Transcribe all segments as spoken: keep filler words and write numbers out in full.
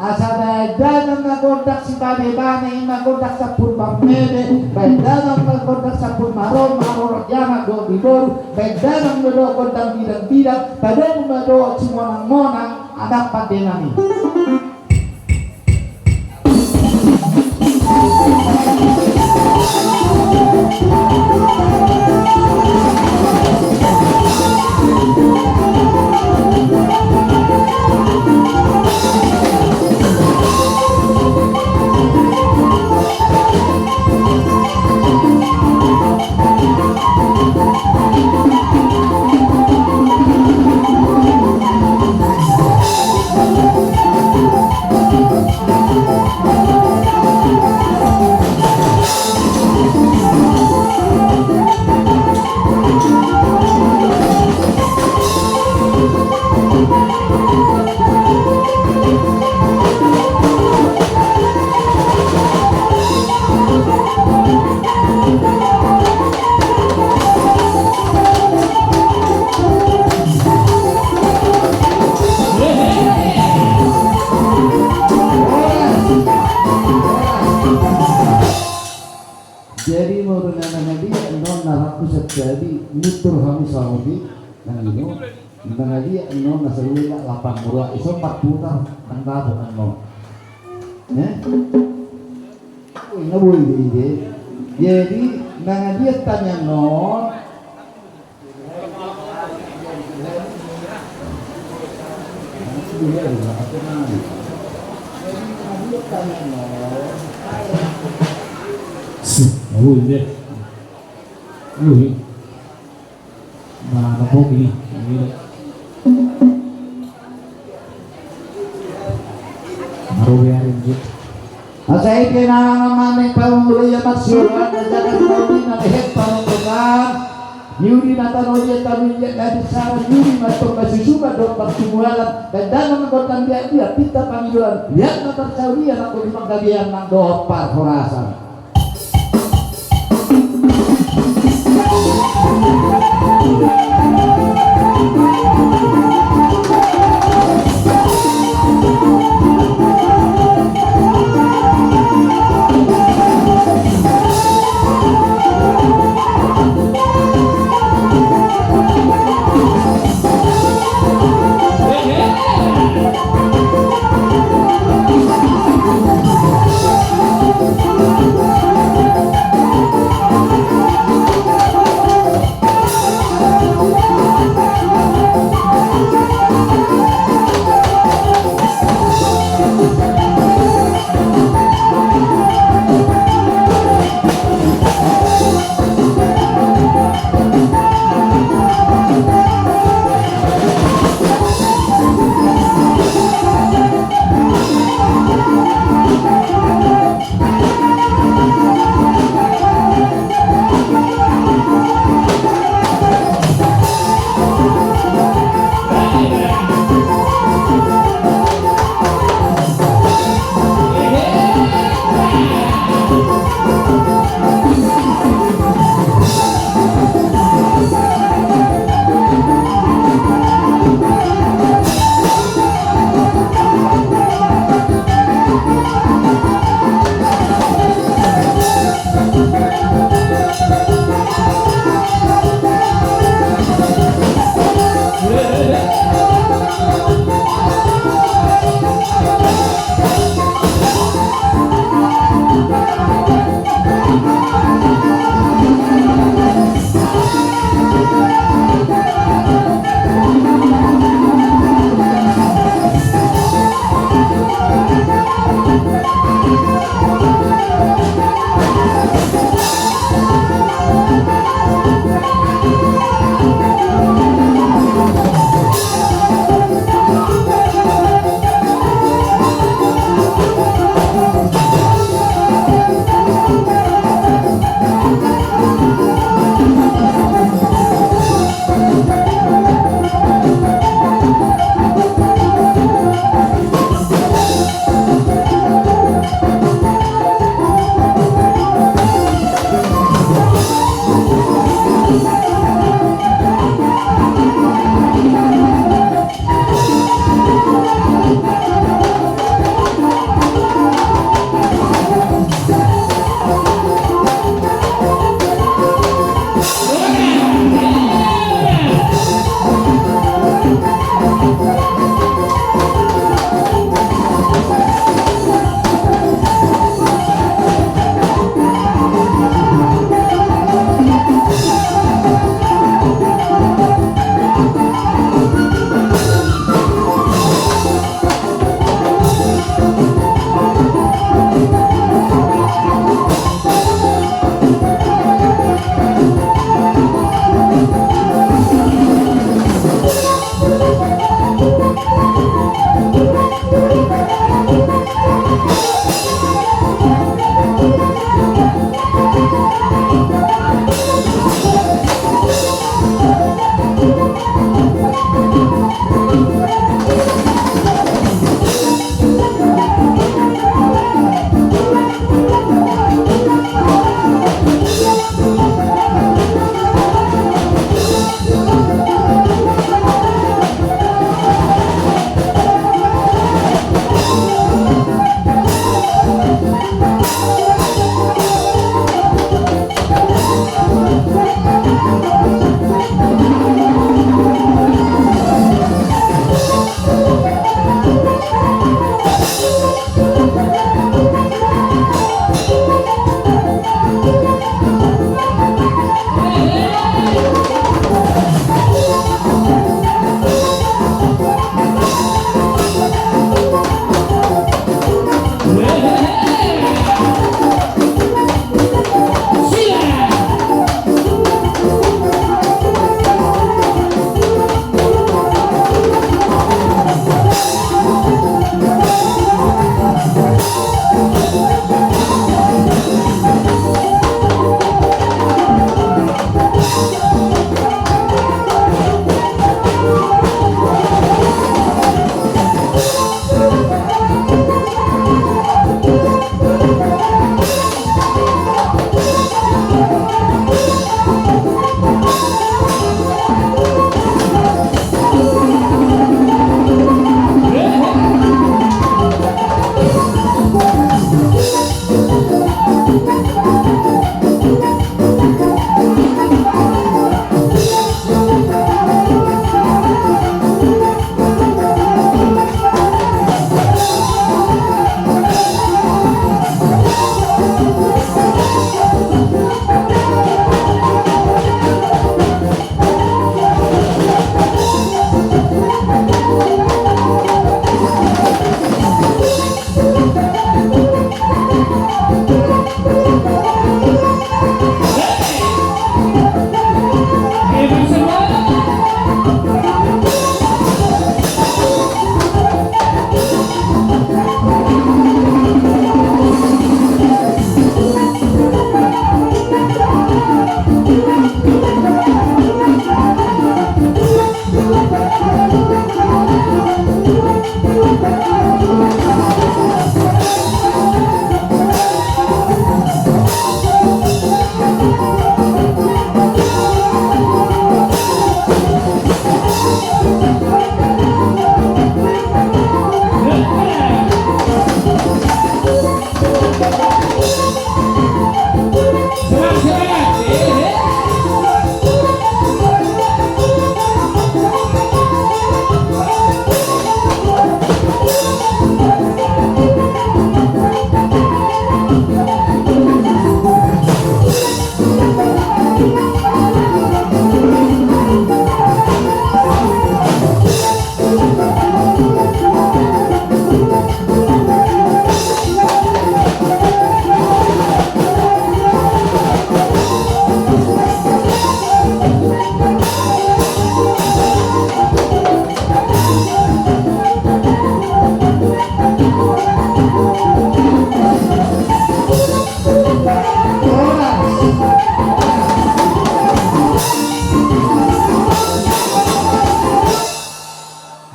Asa baen damang ma gondang sibane-bane, i ma gondang sampur marmende, baen damang ma gondang sampur marom, marorot jamak dohot di boru, baen damang ma dohot gondang bidang-bidang, padomu ma dohot simonang-monang, anak pandenami. Jadi molo na mangadia annon na rap tu santabi, nutur hamu saotik, nang ino, mangadia annon na saluhutna lapan mura, ison parputar, nang dapot annon. Eh? Ui, na boi be ide. Jadi, mangadia tani annon. Ui, na boi. Asa i pe na mane pamulua ia marsiuran na jaga rumah uli na lehet parombotan. Niuli na tano ia tano ia na di sara niuli ma tong basusuba dohot partumualan. Dan dano na botan dia dia pita pangidoan. Liat na tarsaulian anggo di panggabean nang dohot parhorasan.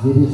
Jadi,